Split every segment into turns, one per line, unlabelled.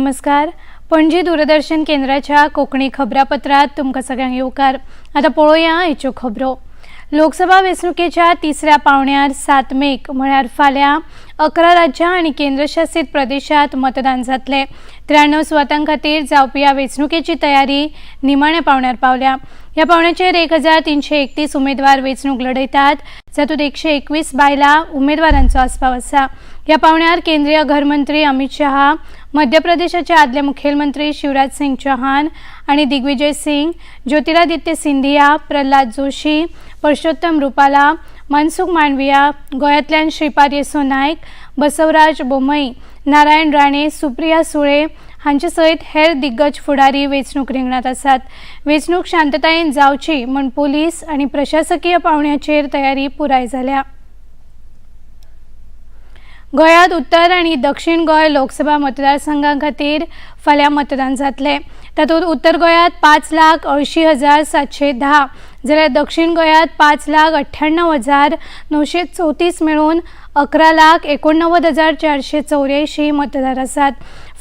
नमस्कार. पणजी दूरदर्शन केंद्राच्या कोंकणी खबरापत्रात तुमकां सगळ्यांक येवकार. आतां पळोवया आयच्यो खबरो. लोकसभा वेंचणुकेच्या तिसऱ्या पावंड्यार 7 मेक, म्हळ्यार फाल्यां, 11 राज्यां आनी केंद्रशासीत प्रदेशात मतदान जातलें. 93 सुवातां खातीर जावपी ह्या वेंचणुकेची तयारी निमाण्या पावंड्यार पावल्या. ह्या पावंड्याचेर 1331 उमेदवार वेंचणूक लढयतात, जातूंत 121 बायलां उमेदवारांचो आस्पाव आसा. ह्या पावंड्यार केंद्रीय घरमंत्री अमित शहा, मध्य प्रदेशाचे आदले मुखेलमंत्री शिवराज सिंग चौहान आनी दिग्विजय सिंग, ज्योतिरादित्य सिंधिया, प्रल्हाद जोशी, परशोत्तम रुपाला, मनसुख मांडविया, गोंयांतल्यान श्रीपाद येसो नायक, बसवराज बोम्मई, नारायण राणे, सुप्रिया सुळे हांचे सयत हेर दिग्गज फुडारी वेंचणूक रिंगणात आसात. वेंचणूक शांततायेन जावची म्हूण पोलीस आनी प्रशासकीय पावंड्याचेर तयारी पुराय जाल्या. गोंयांत उत्तर आनी दक्षिण गोंय लोकसभा मतदारसंघा खातीर फाल्यां मतदान जातलें. तातूंत उत्तर गोंयांत 5,80,710 जाल्यार दक्षिण गोंयांत 5,98,934 मेळून 11,89,484 मतदार आसात.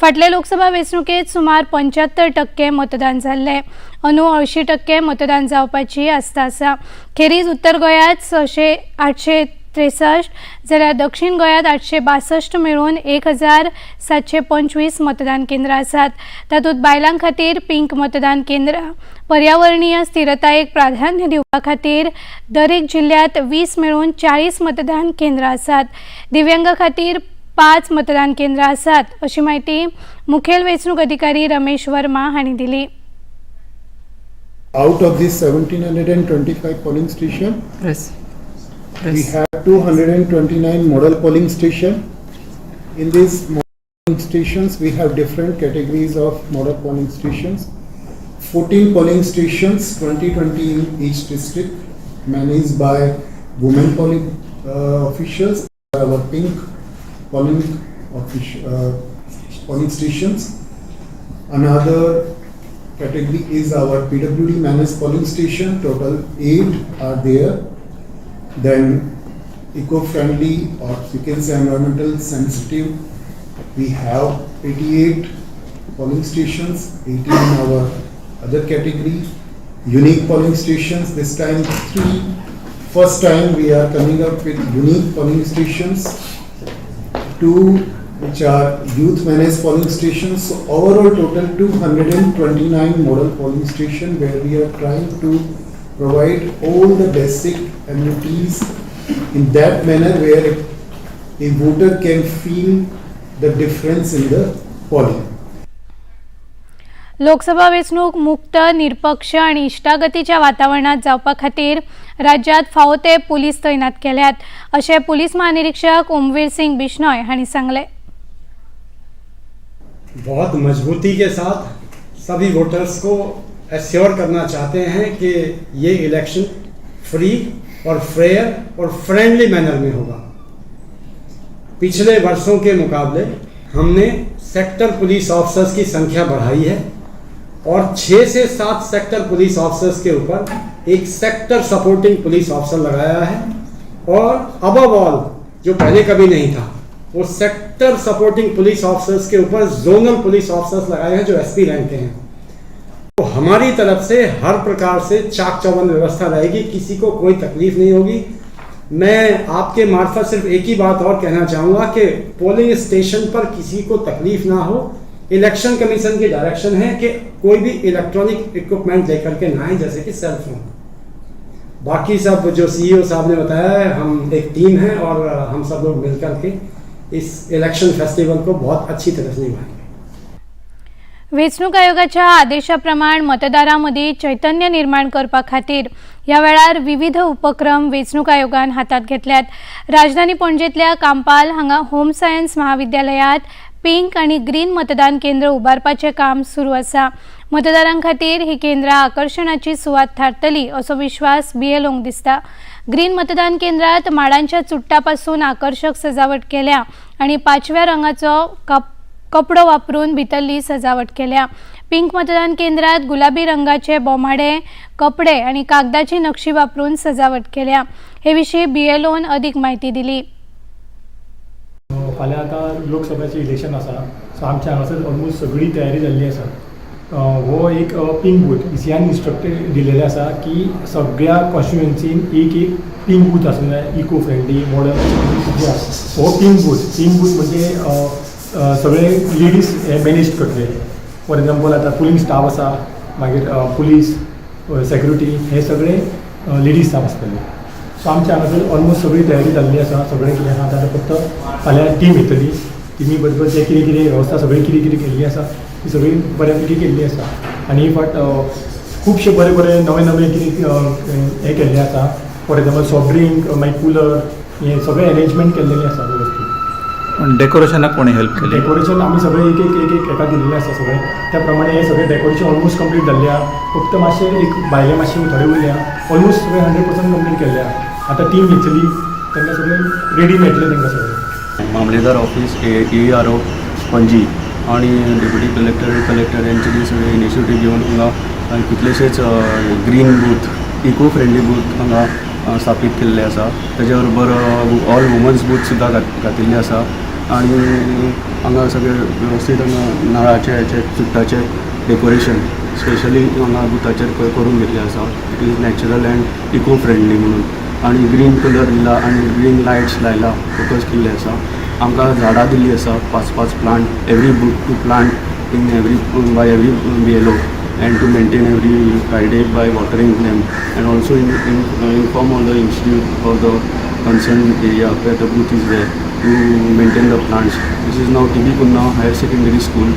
फाटले लोकसभा वेंचणुकेंत सुमार 75% मतदान जाल्लें. अंदू 80% मतदान जावपाची आस्त आसा. खेरीज उत्तर गोंयांत 600 863 जाल्यार दक्षिण गोंयांत 862 मेळून 1725 मतदान केंद्रां आसात. तातूंत बायलां खातीर पिंक मतदान केंद्रां, पर्यावरणीय स्थिरतायेक प्राधान्य दिवपा खातीर दरेक जिल्ल्यांत 20 मेळून 40 मतदान केंद्रां आसात. दिव्यांगा खातीर पांच मतदान केंद्रां आसात, अशी म्हायती मुखेल वेंचणूक अधिकारी रमेश वर्मा हांणी दिली.
Out of these 1725 polling station,
Press.
we
Press.
have 229 model polling station. In these polling stations, we have different categories of model polling stations. 14 polling stations, 20 20 in each district, managed by women polling officials, our pink polling stations. Another category is our PWD managed polling station, total 8 are there. Then eco-friendly, or you can say environmental sensitive, we have 88 polling stations, 18 in our other category. Unique polling stations, this time three. First time we are coming up with unique polling stations, two which are youth managed polling stations. So overall total 229 model polling station, where we are trying to provide all the basic amenities in that manner where a voter can feel the difference in the polling.
Lok Sabha वेंचणूक मुक्त, निरपक्ष आनी इश्टागतीच्या वातावरणात जावपा खातीर राज्यांत फावो ते पुलीस तैनात केल्यात, अशें पुलीस महानिरीक्षक ओमवीर सिंग बिश्नोय हांणी सांगलें.
बहुत मजबूती के साथ सभी वोटर्स को एश्योर करना चाहते हैं कि ये इलेक्शन फ्री और फेयर और फ्रेंडली मैनर में होगा. पिछले वर्षों के मुकाबले हमने सेक्टर पुलिस ऑफिसर्स की संख्या बढ़ाई है और छः से सात सेक्टर पुलिस ऑफिसर्स के ऊपर एक सेक्टर सपोर्टिंग पुलिस ऑफिसर लगाया है और अबव ऑल, जो पहले कभी नहीं था, वो sector supporting police officers K ऊपर जोनल पुलिस ऑफिसर्स लगाए हैं, जो एसपी रैंक के हैं. तो हमारी तरफ से हर प्रकार से चाक चौबंद व्यवस्था रहेगी, किसी को कोई तकलीफ नहीं होगी. मैं आपके मार्फत सिर्फ एक ही बात और कहना चाहूँगा कि पोलिंग स्टेशन पर किसी को तकलीफ ना हो. इलेक्शन कमीशन की डायरेक्शन है कि कोई भी इलेक्ट्रॉनिक इक्विपमेंट लेकर के ना आए, जैसे कि सेल फोन. बाकी सब जो सीईओ साहब ने बताया है, हम एक टीम है और हम सब लोग मिलकर के इस इलेक्शन फेस्टिवल को बहुत अच्छी तरह से निभाएंगे.
वेंचणूक आयोगाच्या आदेशा प्रमाण मतदारां मदीं चैतन्य निर्माण करपा खातीर ह्या वेळार विविध उपक्रम वेंचणूक आयोगान हातांत घेतल्यात. राजधानी पणजेंतल्या कांपाल हांगा होम सायन्स महाविद्यालयांत पिंक आनी ग्रीन मतदान केंद्र उबारपाचें काम सुरू आसा. मतदारां खातीर ही केंद्रां आकर्शणाची सुवात थारतली, असो विश्वास बीएलओंक दिसता. ग्रीन मतदान केंद्रात माडांच्या चुट्टा पासून आकर्शक सजावट केल्या आनी पाचव्या रंगाचो कपडो वापरून भितरली सजावट केल्या. पिंक मतदान केंद्रात गुलाबी रंगाचे बोमाडे, कपडे आनी कागदाची नक्षी वापरून सजावट केल्या. हे विशीं बीएलओन अदीक म्हायती दिली.
फाल्यां आतां लोकसभेचें इलेक्शन आसा.
सो आमच्या हांगासर ऑलमोस्ट सगळी तयारी जाल्ली आसा. हो एक पिंक बूथ इसीआन इन्स्ट्रक्ट दिलेलें आसा की सगळ्या कॉन्स्टिट्युएन्सीन एक एक पिंक बूथ आसूंक जाय, इको फ्रेंडली मॉडर्न जे आसा. हो पिंक बूथ, पिंक बूथ म्हणजे सगळे लेडीज हे मॅनेज करतले. फॉर एग्जाम्पल, आतां पुलींग स्टाफ आसा, मागीर पुलीस सेक्युरिटी हे सगळे लेडीज स्टाफ आसतले. सो आमच्या हांगासर ऑलमोस्ट सगळी तयारी जाल्ली आसा. सगळें कितें आहा, आतां फक्त फाल्यां टीम येतली. टिमी बरोबर जे कितें कितें वेवस्था सगळी कितें कितें केल्ली आसा ती सगळी बऱ्या पैकी केल्ली आसा. आनी ही फावट खुबशे बरे बरे नवे नवे कितें हें केल्लें आसा. फॉर एग्जाम्पल, सॉफ्ट ड्रिंक, मागीर कुलर, हें सगळें एरेंजमेंट केल्लेलें आसा वेवस्थीत.
डेकोरेशनाक कोणी हेल्प केली?
डेकोरेशन आमी सगळें एक एक एक एक एका दिल्लें आसा सगळें. त्या प्रमाणे हें सगळें डेकोरेशन ऑलमोस्ट कंप्लीट जाल्लें आहा. फक्त मातशें एक भायलें मातशें थोडें उरलें आहा. ऑलमोस्ट सगळें 100% कंप्लीट केल्लें आहा. आतां टीम येतली, तांकां सगळें रेडी मेळटलें तांकां सगळें.
मामलेदार office, A R O Panaji आणि डेप्युटी कलेक्टर, कलेक्टर यांचे सगळे इनिशिएटीव घेवन हांगा कितलेशेच green booth, eco friendly booth हांगा स्थापीत केल्ले आसा. तेजे बरोबर ऑल वुमन्स बूथ सुद्दां घातिल्ले आसा आणि हांगा सगळे वेवस्थीत हांगा नारळाचे, हेचे, चुट्टाचे डेकोरेशन स्पेशली हांगा बुथाचेर करून घेतलें आसा. It is natural and eco friendly म्हणून आणि ग्रीन कलर दिला आणि ग्रीन लायट्स लायला, फोकस केल्ले आसा. आमकां झाडां दिल्ली आसा, पांच पांच plant every booth to plant in every by every BLO and to maintain every Friday by watering them and also in inform all the institute or the concerned area where the booth is there to maintain the plants. This is now TB Cunha Higher Secondary School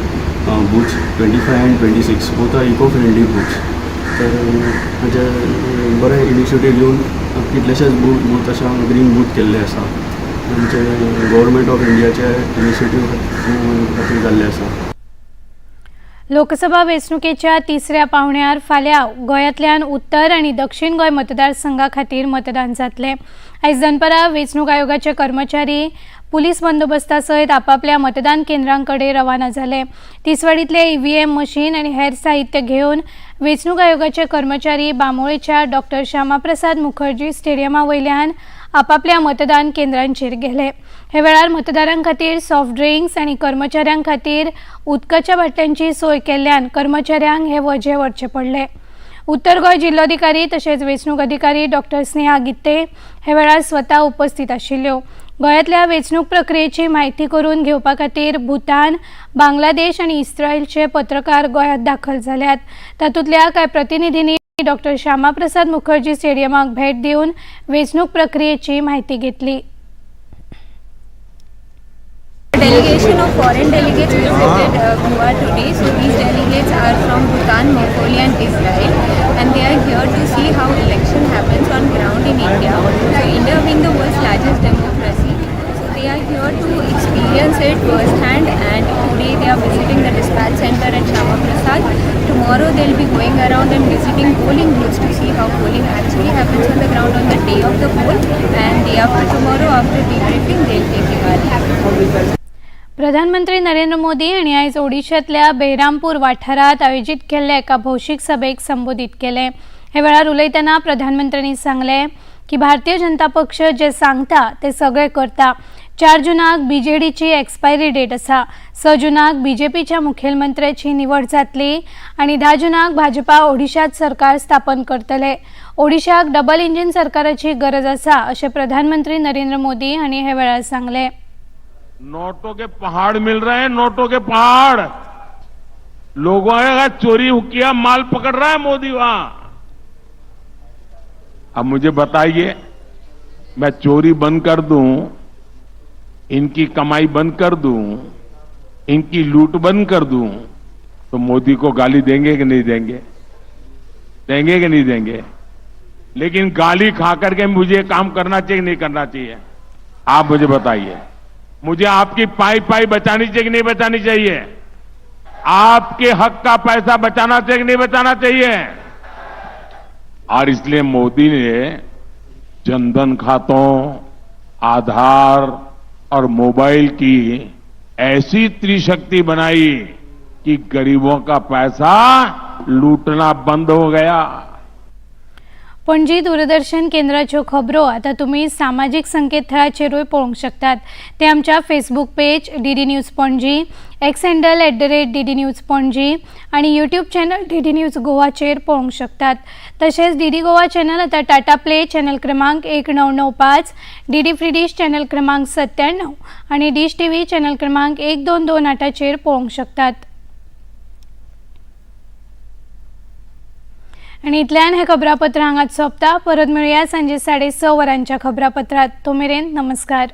booths 25 and 26, both are eco-friendly booths. तर म्हणजे बरें initiative घेवन कितलेशेच booth अशे green booth केल्ले आसा. आमचे government of इंडियाचे इनिशिएटीव खातीर जाल्ले आसा.
लोकसभा वेंचणुकेच्या तिसऱ्या पावंड्यार फाल्यां गोंयांतल्यान उत्तर आनी दक्षिण गोंय मतदारसंघा खातीर मतदान जातलें. आयज दनपारां वेंचणूक आयोगाचे कर्मचारी पुलीस बंदोबस्ता सयत आपापल्या मतदान केंद्रां कडेन रवाना जाले. तिसवाडीतले ईव्हीएम मशीन आनी हेर साहित्य घेवन वेंचणूक आयोगाचे कर्मचारी बांबोळेच्या डॉक्टर श्यामाप्रसाद मुखर्जी स्टेडियमा वयल्यान आपापल्या मतदान केंद्रांचेर गेले. हे वेळार मतदारां खातीर सॉफ्ट ड्रिंक्स आनी कर्मचाऱ्यां खातीर उदकाच्या बाटल्यांची सोय केल्ल्यान कर्मचाऱ्यांक हे वजें व्हरचें पडलें. उत्तर गोंय जिल्लोधिकारी तशेंच वेंचणूक अधिकारी डॉक्टर स्नेहा गित्ते हे वेळार स्वता उपस्थित आशिल्ल्यो. गोंयांतल्या वेंचणूक प्रक्रियेची म्हायती करून घेवपा खातीर भूतान, बांगलादेश आनी इस्रायलचे पत्रकार गोंयांत दाखल जाल्यात. तातूंतल्या कांय प्रतिनिधींनी डॉक्टर श्यामाप्रसाद मुखर्जी स्टेडियमाक भेट दिवन वेंचणूक प्रक्रियेची म्हायती घेतली.
Delegation of foreign delegates visited Goa today. So these delegates are from Bhutan, Mongolia and Israel, and they are here to see how election happens on ground in India. So India being the world's largest democracy, so they are here to experience it firsthand, and today they are visiting the dispatch center at Shama Prasad. Tomorrow they'll be going around and visiting polling booths to see how polling actually happens on the ground on the day of the poll, and day after tomorrow, after debriefing, they'll taking our leave.
प्रधानमंत्री नरेंद्र मोदी हांणी आयज ओडिशांतल्या बेहरामपूर वाठारांत आयोजीत केल्ल्या एका भौशीक सभेक संबोधीत केलें. हे वेळार उलयतना प्रधानमंत्र्यांनी सांगलें की भारतीय जनता पक्ष जे सांगता ते सगळे करता. 4 जुनाक बीजेडीची एक्सपायरी डेट आसा. 6 जुनाक बीजेपीच्या मुखेलमंत्र्याची निवड जातली आनी 10 जुनाक भाजपा ओडिशात सरकार स्थापन करतले. ओडिशाक डबल इंजीन सरकाराची गरज आसा अशें प्रधानमंत्री नरेंद्र मोदी हांणी हे वेळार सांगलें.
नोटों के पहाड़ मिल रहे हैं, नोटों के पहाड़. लोगों ने चोरी किया, माल पकड़ रहा है मोदी वहां. अब मुझे बताइए, मैं चोरी बंद कर दूं, इनकी कमाई बंद कर दूं, इनकी लूट बंद कर दूं, तो मोदी को गाली देंगे कि नहीं देंगे? देंगे कि नहीं देंगे? लेकिन गाली खा करके मुझे काम करना चाहिए कि नहीं करना चाहिए? आप मुझे बताइए, मुझे आपकी पाई पाई बचानी चाहिए कि नहीं बचानी चाहिए? आपके हक का पैसा बचाना चाहिए कि नहीं बचाना चाहिए? और इसलिए मोदी ने जनधन खातों, आधार और मोबाइल की ऐसी त्रिशक्ति बनाई कि गरीबों का पैसा लूटना बंद हो गया.
पणजी दूरदर्शन केंद्राच्यो खबरो आतां तुमी सामाजीक संकेतथळाचेरूय पळोवंक शकतात. ते आमच्या Facebook page DD News Panaji, X handle @DDNews Panaji आनी यूट्यूब चॅनल डीडी न्यूज गोवाचेर पळोवंक शकतात. तशेंच डीडी गोवा चॅनल आतां टाटा प्ले चॅनल क्रमांक 1995, डीडी फ्री डीश चॅनल क्रमांक 97 आनी डीश टीव्ही चॅनल क्रमांक 1228चेर पळोवंक शकतात. आनी इतल्यान हें खबरापत्र हांगाच सोंपता. परत मेळुया सांजे 6:30 वरांच्या खबरापत्रात. तो मेरेन नमस्कार.